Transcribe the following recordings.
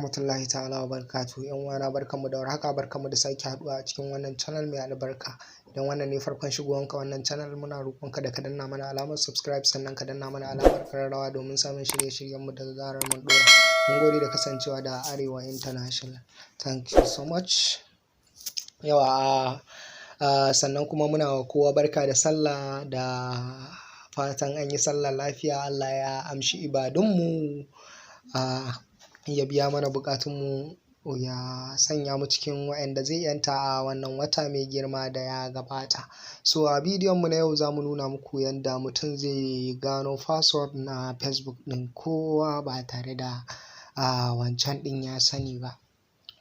Rahmatullahi ta'ala wa barakatuhu. 'Yan uwana, barkanmu da warhaka, barkanmu da sake haɗuwa a cikin wannan channel mai albarka. Idan wannan ne farkon shigowanka wannan channel, muna roƙonka da ka danna mana alamar subscribe, sannan ka danna mana alamar ƙararrawa domin samun shirye-shiryenmu da zarar mun ɗora. Mun gode da kasancewa da Arewa International. Thank you so much. Yawa, sannan kuma muna wa kowa barka da sallah, da fatan an yi sallah lafiya, Allah ya amshi ibadunmu, ya biya mana buƙatunmu, ya sanya mu cikin waɗanda zai 'yanta a wannan wata mai girma da ya gabata. So a bidiyon mu na yau, za mu nuna muku yadda mutum zai gano password na Facebook ɗin kowa ba tare da wancan ɗin ya sani ba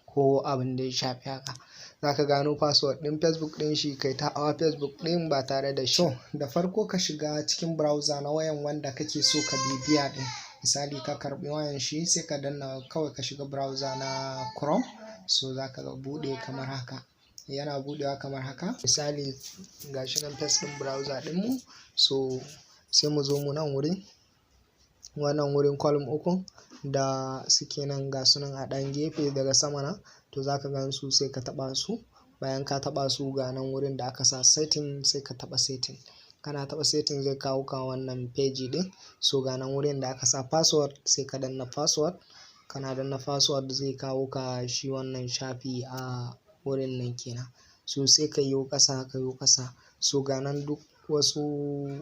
ko abin da ya shafi haka. Za ka gano password ɗin Facebook ɗin shi, kai ta hawa Facebook ɗin ba tare da shi. Da farko ka shiga cikin browser na wayan wanda kake so ka bibiya ɗin. Misali, ka karɓi wayan shi, sai ka danna kawai ka shiga browser na Chrome. So za ka buɗe kamar haka. Yana buɗewa kamar haka. Misali, ga shi nan page ɗin browser ɗinmu. So sai mu zo mu nan wurin, wannan wurin column ukun da suke nan, ga su nan a ɗan gefe daga sama nan, to za ka gan su, sai ka taɓa su. Bayan ka taɓa su, ga nan wurin da aka sa setting, sai ka taɓa setting. Kana taɓa setting, zai kawo ka wannan page ɗin. So ga nan wurin da aka sa password, sai ka danna password. Kana danna password, zai kawo ka shi wannan shafi a wurin nan kenan. So sai ka yo ƙasa, ka yo ƙasa. So ga nan duk wasu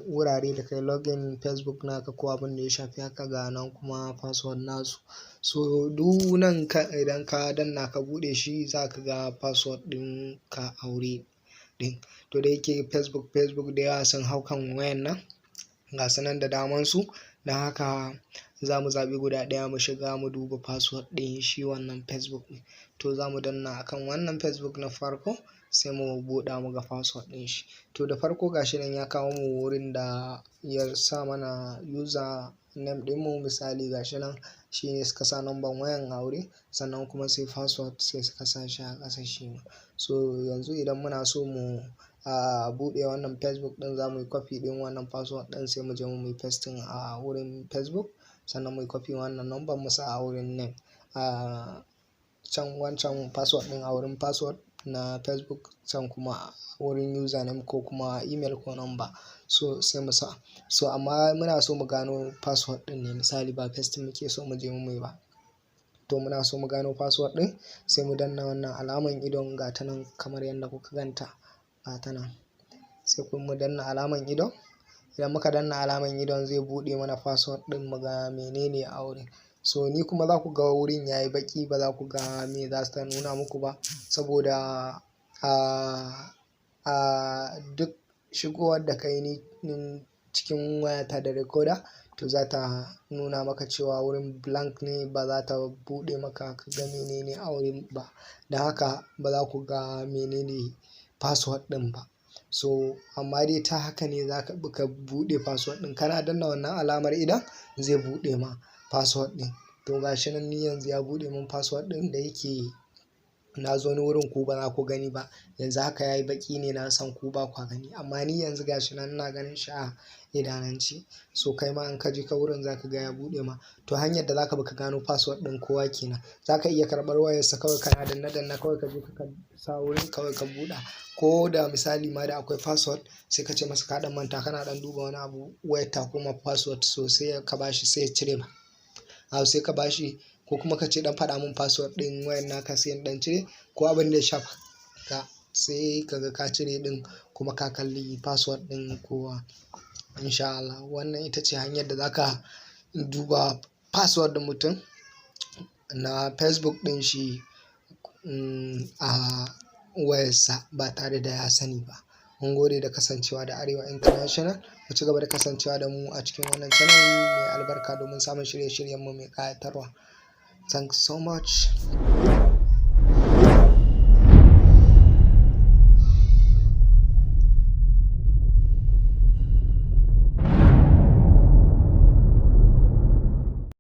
wurare da kai login Facebook naka ko abin da ya shafi haka, ga nan kuma password nasu. So duk nan ka idan ka danna ka buɗe shi, za ka ga password ɗin ka a wuri ɗin. To da yake Facebook da yawa sun hau kan wayan nan, ga su nan da daman su. Don haka za mu zaɓi guda ɗaya mu shiga mu duba password ɗin shi wannan Facebook ɗin. To za mu danna akan wannan Facebook na farko, sai mu buɗa mu ga password ɗin shi. To da farko, ga shi nan ya kawo mu wurin da ya sa mana user name ɗinmu. Misali, ga shi nan shi ne suka sa number wayan a wuri, sannan kuma sai password, sai suka sa shi a ƙasa shi ma. So yanzu idan muna so mu buɗe wannan Facebook ɗin, za mu yi copy ɗin wannan password ɗin, sai mu je mu yi pasting a wurin Facebook, sannan mu yi copy wannan number mu sa a wurin name. Can wancan password ɗin a wurin password na Facebook, can kuma wurin username ko kuma email ko number. So sai mu sa. So amma muna so mu gano password ɗin ne, misali, ba pasting muke so mu je mu yi ba. To muna so mu gano password ɗin, sai mu danna wannan alaman idon, ga ta nan kamar yadda kuka ganta, ga ta nan. Sai kuma mu danna alaman idon. Idan muka danna alaman idon, zai buɗe mana password ɗin, mu ga menene a wurin. So ni kuma za ku ga wurin yayi baƙi, ba za ku ga me za su nuna muku ba, saboda duk shigowar da ka yi ni cikin wayata da recorder, to za ta nuna maka cewa wurin blank ne, ba za ta buɗe maka ka ga menene a wurin ba. Don haka ba za ku ga menene password ɗin ba. So amma dai ta haka ne za ka bi ka buɗe password ɗin. Kana danna wannan alamar idon, zai buɗe ma password ɗin. To ga shi nan, ni yanzu ya buɗe mun password ɗin. Da yake na zo ni wurin, ku ba za ku gani ba. Yanzu haka yayi baƙi ne, na san ku ba kwa gani. Amma ni yanzu ga shi nan ina ganin shi a idanance. So kai ma in ka je ka wurin, za ka ga ya buɗe ma. To hanyar da za ka bi ka gano password ɗin kowa kenan. Za ka iya karɓar wayarsa kawai, kana danne danne kawai ka je ka sa wurin kawai ka buɗe. Ko da misali ma da akwai password, sai ka ce masa ka ɗan manta, kana ɗan duba wani abu, wayar ta koma password, so sai ka bashi, sai ya cire ma. Sai ka bashi, ko kuma ka ce, "Ɗan faɗa mun password ɗin wayan naka, sai in ɗan cire," ko abin da ya shafa ka, sai ka ga ka cire ɗin kuma ka kalli password ɗin kowa in sha Allah. Wannan ita ce hanyar da za ka duba password ɗin mutum na Facebook ɗin shi a wayarsa ba tare da ya sani ba. Mun gode da kasancewa da Arewa International. Ku ci gaba da kasancewa da mu a cikin wannan channel mai albarka domin samun shirye-shiryenmu mai ƙayatarwa. Thanks so much.